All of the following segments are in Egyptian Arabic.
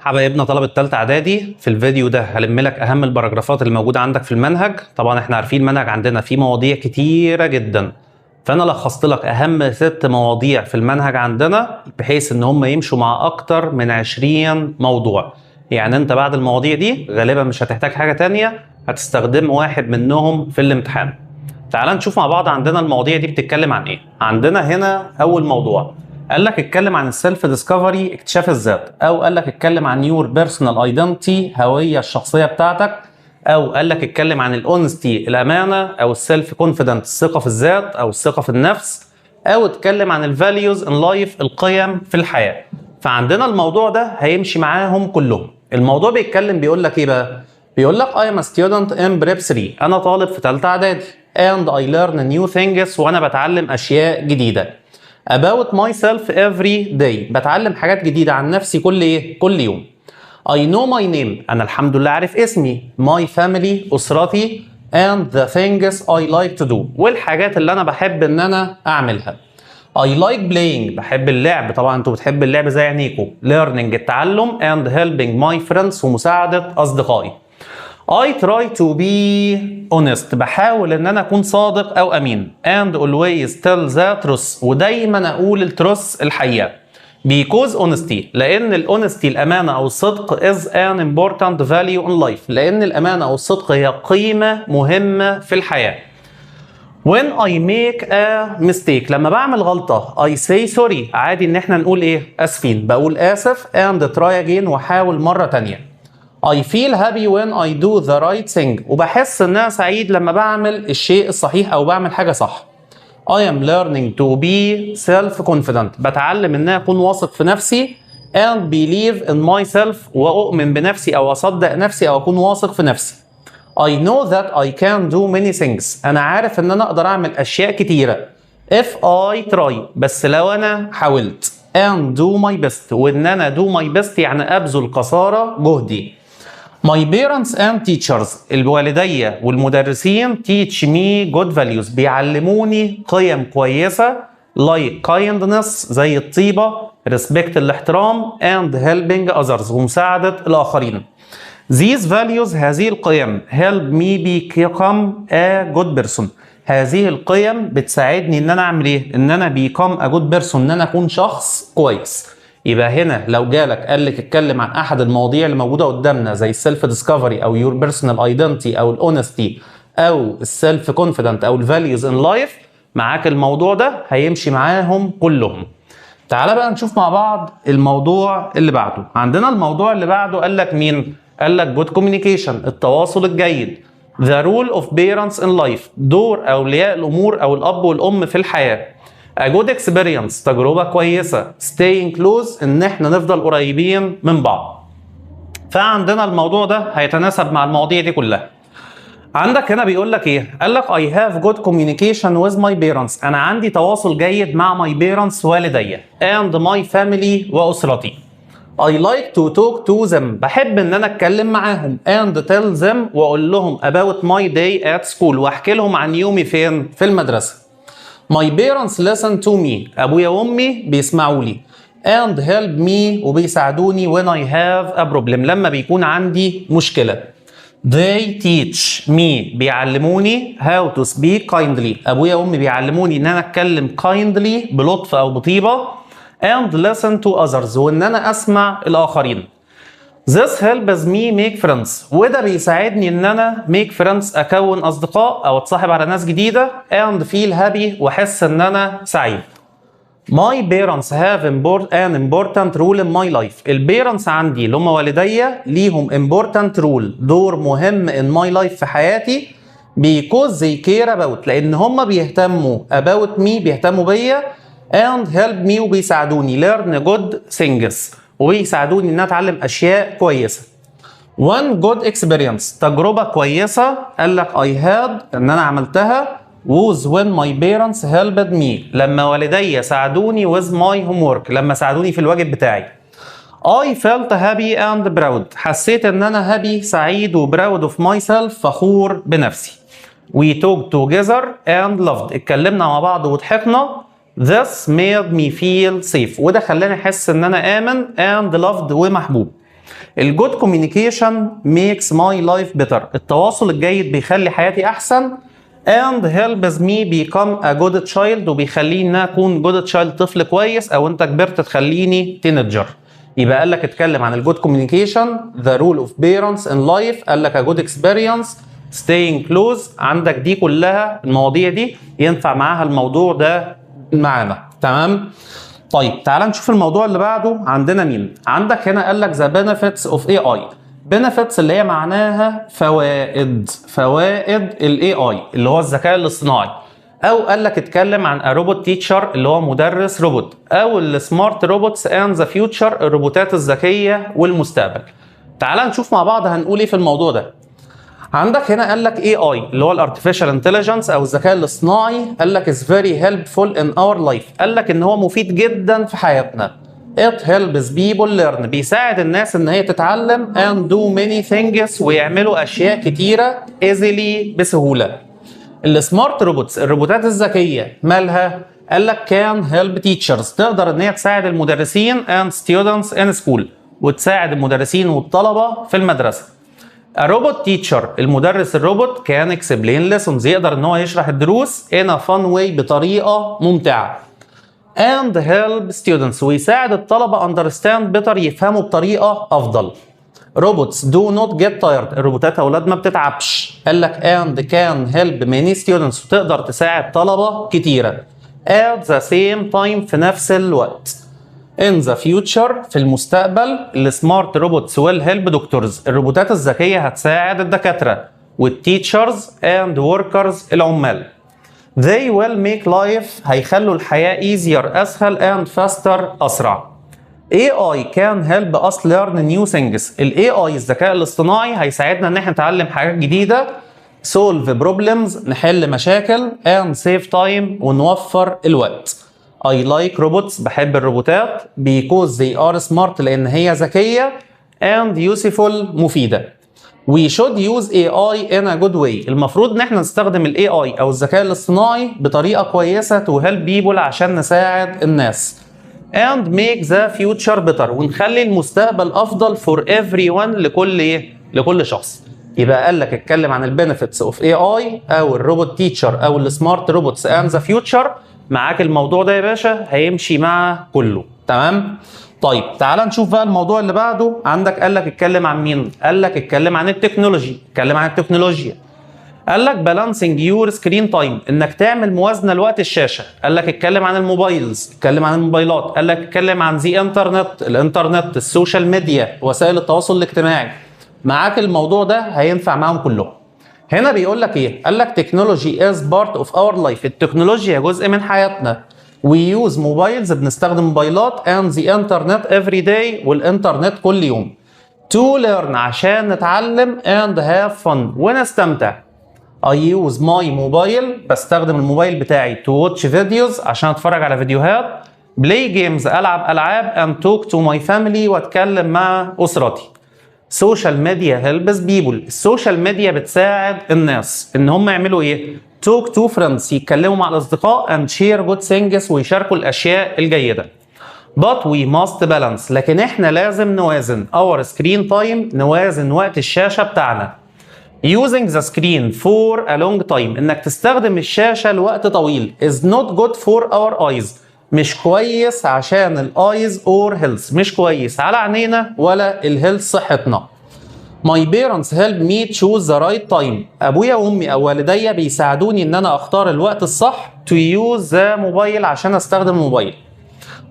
حبايبنا طلبة تالتة إعدادي، في الفيديو ده هلم لك أهم البراجرافات اللي موجودة عندك في المنهج. طبعا احنا عارفين المنهج عندنا فيه مواضيع كتيرة جدا، فأنا لخصت لك أهم 6 مواضيع في المنهج عندنا بحيث إن هم يمشوا مع أكتر من 20 موضوع. يعني أنت بعد المواضيع دي غالبا مش هتحتاج حاجة تانية، هتستخدم واحد منهم في الامتحان. تعال نشوف مع بعض عندنا المواضيع دي بتتكلم عن إيه. عندنا هنا أول موضوع قال لك اتكلم عن ال self discovery، اكتشاف الذات، او قال لك اتكلم عن your personal identity، هوية الشخصية بتاعتك، او قال لك اتكلم عن ال honesty، الامانه، او ال self confidence، الثقة في الذات او الثقة في النفس، او اتكلم عن ال values in life، القيم في الحياه. فعندنا الموضوع ده هيمشي معاهم كلهم. الموضوع بيتكلم بيقول لك ايه بقى؟ بيقول لك I am a student in prep 3، انا طالب في ثالثة اعدادي، and I learn new things، وانا بتعلم اشياء جديدة، about myself every day، بتعلم حاجات جديدة عن نفسي كل ايه؟ كل يوم. I know my name، أنا الحمد لله عارف اسمي، my family، أسرتي، and the things I like to do، والحاجات اللي أنا بحب إن أنا أعملها. I like playing، بحب اللعب، طبعا انتوا بتحب اللعب زي عينيكوا، learning، التعلم، and helping my friends، ومساعدة أصدقائي. I try to be honest، بحاول ان انا اكون صادق او امين، and always tell the truth، ودايما اقول ال truth، الحقيقة، because honesty، لان ال honesty، الامانة او الصدق، is an important value in life، لان الامانة او الصدق هي قيمة مهمة في الحياة. When I make a mistake، لما بعمل غلطة، I say sorry، عادي ان احنا نقول ايه؟ اسفين، بقول اسف، and try again، واحاول مرة تانية. I feel happy when I do the right thing، وبحس ان انا سعيد لما بعمل الشيء الصحيح او بعمل حاجة صح. I am learning to be self confident، بتعلم ان انا اكون واثق في نفسي، and believe in myself، واؤمن بنفسي او اصدق نفسي او اكون واثق في نفسي. I know that I can do many things، انا عارف ان انا اقدر اعمل اشياء كتيرة، if I try، بس لو انا حاولت، and do my best، وان انا do my best يعني ابذل قصارى جهدي. My parents and teachers، الوالدية والمدرسين، teach me good values، بيعلموني قيم كويسة، like kindness، زي الطيبة، respect، الاحترام، and helping others، ومساعدة الآخرين. These values، هذه القيم، help me become a good person، هذه القيم بتساعدني ان انا اعمل ايه؟ ان انا become a good person، ان انا اكون شخص كويس. يبقى هنا لو جالك قال لك اتكلم عن احد المواضيع اللي موجودة قدامنا زي ال self discovery او your personal identity او ال honesty او ال self confident او ال values in life، معاك الموضوع ده هيمشي معاهم كلهم. تعالى بقى نشوف مع بعض الموضوع اللي بعده. عندنا الموضوع اللي بعده قال لك مين؟ قال لك good communication، التواصل الجيد، the role of parents in life، دور اولياء الامور او الاب والام في الحياه، a good experience، تجربة كويسة، staying close، ان احنا نفضل قريبين من بعض. فعندنا الموضوع ده هيتناسب مع المواضيع دي كلها. عندك هنا بيقول لك ايه؟ قال لك I have good communication with my parents، انا عندي تواصل جيد مع my parents، والدي، and my family، واسرتي. I like to talk to them، بحب ان انا اتكلم معاهم، and tell them، واقول لهم، about my day at school، واحكي لهم عن يومي فين؟ في المدرسة. My parents listen to me، أبويا وأمي بيسمعوا لي، and help me، وبيساعدوني، when I have a problem، لما بيكون عندي مشكلة. They teach me، بيعلموني، how to speak kindly، أبويا وأمي بيعلموني إن أنا أتكلم kindly، بلطف أو بطيبة، and listen to others، وإن أنا أسمع الآخرين. This helps me make friends، وده بيساعدني ان انا make friends، اكون اصدقاء او اتصاحب على ناس جديده، and feel happy، واحس ان انا سعيد. My parents have an important role in my life. ال parents عندي اللي هم والدي ليهم important role، دور مهم، in my life، في حياتي، because they care about، لان هم بيهتموا، about me، بيهتموا بيا، and help me، وبيساعدوني، learn good things، وبيساعدوني ان انا اتعلم اشياء كويسه. One good experience، تجربة كويسة، قال لك I had، ان انا عملتها، was when my parents helped me، لما والدي ساعدوني، with my homework، لما ساعدوني في الواجب بتاعي. I felt happy and proud، حسيت ان انا happy، سعيد، و proud of myself، فخور بنفسي. We talked together and laughed، اتكلمنا مع بعض وضحكنا. This made me feel safe، وده خلاني احس ان انا امن، and loved، ومحبوب. ال good communication makes my life better، التواصل الجيد بيخلي حياتي احسن، and helps me become a good child، وبيخليني ان اكون good child طفل كويس، او انت كبرت تخليني teenager. يبقى قال لك اتكلم عن ال good communication، the role of parents in life، قال لك a good experience، staying close. عندك دي كلها المواضيع دي ينفع معاها الموضوع ده معانا. تمام. طيب تعال نشوف الموضوع اللي بعده. عندنا مين؟ عندك هنا قال لك the benefits of AI. benefits اللي هي معناها فوائد، فوائد ال AI اللي هو الذكاء الاصطناعي. او قال لك اتكلم عن robot teacher اللي هو مدرس روبوت، او ال smart robots and the future، الروبوتات الذكية والمستقبل. تعال نشوف مع بعض هنقول ايه في الموضوع ده. عندك هنا قال لك AI اللي هو ال artificial intelligence او الذكاء الاصطناعي، قال لك is very helpful in our life، قال لك ان هو مفيد جدا في حياتنا. It helps people learn، بيساعد الناس ان هي تتعلم، and do many things، ويعملوا اشياء كتيرة، easily بسهولة. ال smart robots الروبوتات الذكية مالها؟ قال لك can help teachers، تقدر ان هي تساعد المدرسين and students in school، وتساعد المدرسين والطلبة في المدرسة. robot teacher المدرس الروبوت can explain lessons، يقدر ان هو يشرح الدروس in a fun way بطريقة ممتعة، and help students ويساعد الطلبة understand better يفهموا بطريقة افضل. robots do not get tired، الروبوتات يا اولاد ما بتتعبش. قال لك and can help many students، وتقدر تساعد طلبه كتيرة at the same time في نفس الوقت. In the future في المستقبل ال smart robots will help doctors، الروبوتات الذكية هتساعد الدكاترة وال teachers and workers العمال. They will make life هيخلوا الحياة easier أسهل and faster أسرع. AI can help us learn new things. ال AI الذكاء الاصطناعي هيساعدنا ان احنا نتعلم حاجات جديدة، solve problems نحل مشاكل، and save time ونوفر الوقت. I like robots بحب الروبوتات because they are smart لأن هي ذكية and useful مفيدة. We should use AI in a good way. المفروض ان احنا نستخدم ال AI او الذكاء الاصطناعي بطريقة كويسة to help people عشان نساعد الناس، and make the future better ونخلي المستقبل افضل for everyone لكل ايه؟ لكل شخص. يبقى قال لك اتكلم عن ال benefits of AI او ال robot teacher او ال smart robots and the future. معاك الموضوع ده يا باشا هيمشي مع كله. تمام. طيب تعال نشوف بقى الموضوع اللي بعده. عندك قال لك اتكلم عن مين؟ قال لك اتكلم عن ال technology، اتكلم عن التكنولوجيا. قال لك balancing your screen time، انك تعمل موازنه لوقت الشاشة. قال لك اتكلم عن ال mobiles، اتكلم عن الموبايلات. قال لك اتكلم عن the internet، الانترنت، ال social media، وسائل التواصل الاجتماعي. معاك الموضوع ده هينفع معاهم كلهم. هنا بيقول لك ايه؟ قال لك technology is part of our life، التكنولوجيا جزء من حياتنا. We use mobiles بنستخدم موبايلات and the internet every day والانترنت كل يوم. To learn عشان نتعلم and have fun ونستمتع. I use my mobile بستخدم الموبايل بتاعي to watch videos عشان اتفرج على فيديوهات، play games العب العاب، and talk to my family واتكلم مع اسرتي. social media helps people، ال social media بتساعد الناس ان هم يعملوا ايه؟ talk to friends يتكلموا مع الاصدقاء، and share good things ويشاركوا الاشياء الجيدة. But we must balance، لكن احنا لازم نوازن our screen time، نوازن وقت الشاشة بتاعنا. Using the screen for a long time، انك تستخدم الشاشة لوقت طويل is not good for our eyes، مش كويس عشان ال eyes or health، مش كويس على عينينا ولا ال health صحتنا. My parents help me choose the right time، ابويا وامي او والديا بيساعدوني ان انا اختار الوقت الصح to use the mobile عشان استخدم الموبايل.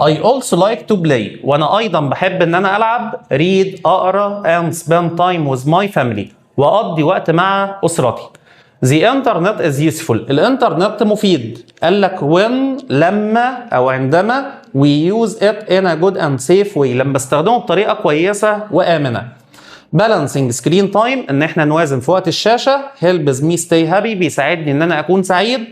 I also like to play، وانا ايضا بحب ان انا العب، read اقرا، and spend time with my family واقضي وقت مع اسرتي. The internet is useful، الانترنت مفيد. قال لك when لما او عندما we use it in a good and safe way، لما بستخدمه بطريقة كويسة وامنه. Balancing screen time، ان احنا نوازن في وقت الشاشة، helps me stay happy بيساعدني ان انا اكون سعيد،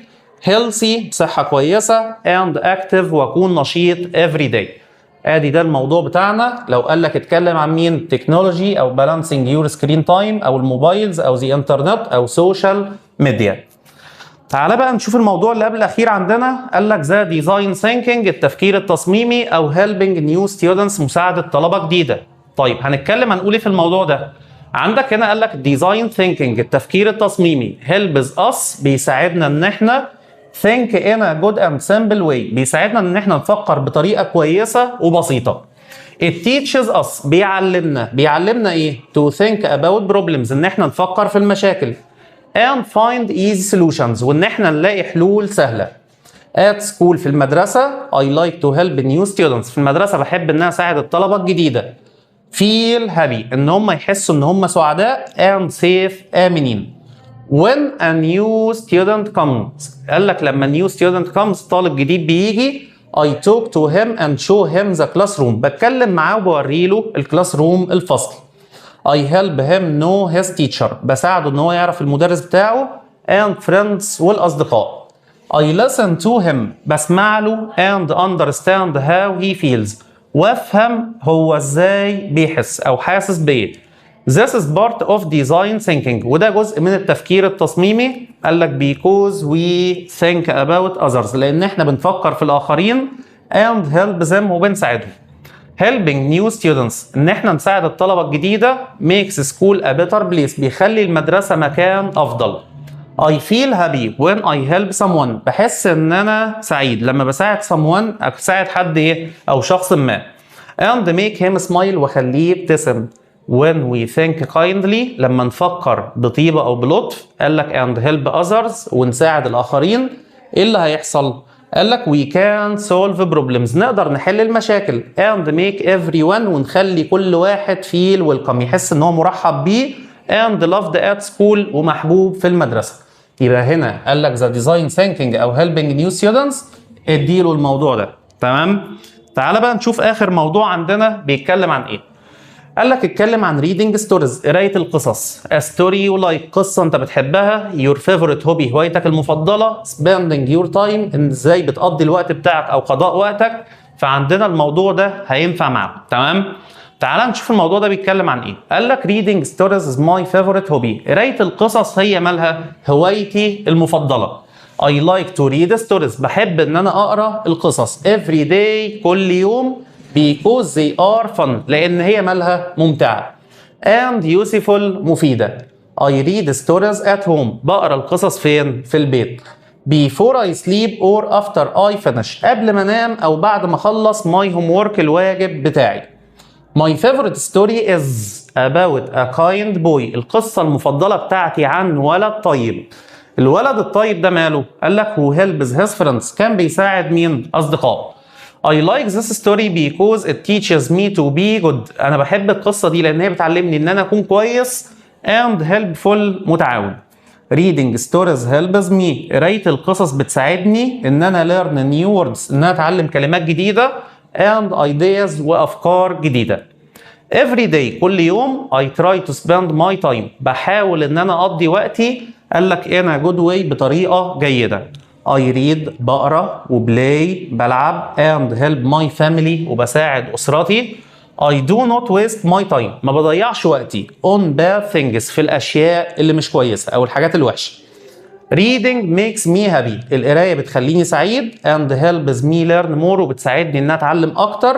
healthy بصحة كويسة، and active واكون نشيط every day. ادي ده الموضوع بتاعنا. لو قال لك اتكلم عن مين؟ technology او balancing your screen time او ال mobiles او the internet او social media. تعالى بقى نشوف الموضوع اللي قبل الاخير عندنا. قال لك the design thinking، التفكير التصميمي، او helping new students مساعدة طلبه جديدة. طيب هنتكلم هنقول ايه في الموضوع ده؟ عندك هنا قال لك design thinking، التفكير التصميمي، helps us بيساعدنا ان احنا think in a good and simple way، بيساعدنا ان احنا نفكر بطريقة كويسة وبسيطة. It teaches us بيعلمنا، بيعلمنا ايه؟ to think about problems، ان احنا نفكر في المشاكل، and find easy solutions، وان احنا نلاقي حلول سهلة. At school في المدرسة I like to help new students، في المدرسة بحب ان انا اساعد الطلبة الجديدة. feel happy ان هم يحسوا ان هم سعداء and safe آمنين. When a new student comes، قال لك لما new student comes، طالب جديد بيجي، I talk to him and show him the classroom، بتكلم معاه وبوري له ال classroom الفصل. I help him know his teacher، بساعده ان هو يعرف المدرس بتاعه، and friends والاصدقاء. I listen to him بسمع له، and understand how he feels، وافهم هو ازاي بيحس او حاسس بايه. This is part of design thinking، وده جزء من التفكير التصميمي. قال لك because we think about others، لان احنا بنفكر في الاخرين، and help them وبنساعدهم. Helping new students، ان احنا نساعد الطلبة الجديدة، makes school a better place، بيخلي المدرسة مكان افضل. I feel happy when I help someone، بحس ان انا سعيد لما بساعد someone، اساعد حد ايه او شخص ما، and make him smile واخليه يبتسم. When we think kindly، لما نفكر بطيبة او بلطف، قال لك and help others ونساعد الاخرين، ايه اللي هيحصل؟ قال لك we can solve problems، نقدر نحل المشاكل، and make everyone ونخلي كل واحد feel welcome، يحس ان هو مرحب بيه، and loved at school ومحبوب في المدرسة. يبقى هنا قال لك the design thinking او helping new students، اديله الموضوع ده. تمام. تعال بقى نشوف اخر موضوع عندنا بيتكلم عن ايه. قال لك اتكلم عن reading stories، قرايه القصص، a story you like، قصة انت بتحبها، your favorite hobby، هوايتك المفضله، spending your time، ان ازاي بتقضي الوقت بتاعك او قضاء وقتك. فعندنا الموضوع ده هينفع معاك. تمام. تعال نشوف الموضوع ده بيتكلم عن ايه. قال لك reading stories is my favorite hobby، قرايه القصص هي مالها؟ هوايتي المفضله. I like to read stories، بحب ان انا اقرا القصص، every day كل يوم، because they are fun، لان هي مالها؟ ممتعه، and useful مفيده. I read stories at home، بقرا القصص فين؟ في البيت، before I sleep or after I finish، قبل ما انام او بعد ما اخلص، my homework الواجب بتاعي. My favorite story is about a kind boy، القصة المفضلة بتاعتي عن ولد طيب. الولد الطيب ده ماله؟ قال لك who helps his friends، كان بيساعد مين؟ أصدقائه. I like this story because it teaches me to be good. أنا بحب القصة دي لأن هي بتعلمني إن أنا أكون كويس and helpful متعاون. Reading stories helps me، قراية القصص بتساعدني إن أنا learn new words، إن أنا أتعلم كلمات جديدة، and ideas وأفكار جديدة. Every day كل يوم، I try to spend my time، بحاول إن أنا أقضي وقتي، قال لك in a good way بطريقة جيدة. I read بقرا، و play بلعب، and help my family وبساعد أسرتي. I do not waste my time، ما بضيعش وقتي، on bad things في الأشياء اللي مش كويسة أو الحاجات الوحشة. Reading makes me happy، القراية بتخليني سعيد، and helps me learn more وبتساعدني إن أنا أتعلم أكتر.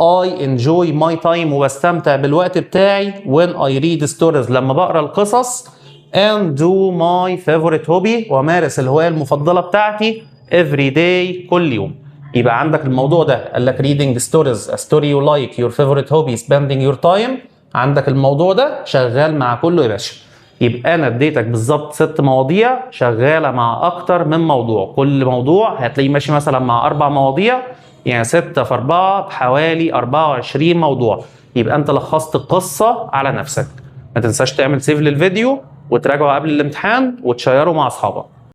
I enjoy my time وبستمتع بالوقت بتاعي، when I read stories لما بقرا القصص، and do my favorite hobby وامارس الهواية المفضلة بتاعتي، every day كل يوم. يبقى عندك الموضوع ده قال لك reading stories، a story you like، your favorite hobby، spending your time. عندك الموضوع ده شغال مع كله يا باشا. يبقى انا اديتك بالظبط 6 مواضيع شغالة مع اكتر من موضوع، كل موضوع هتلاقيه ماشي مثلا مع 4 مواضيع، يعني 6 في 4 بحوالي 24 موضوع. يبقى انت لخصت القصة على نفسك. ما تنساش تعمل save للفيديو وتراجعه قبل الامتحان وتشيره مع اصحابك.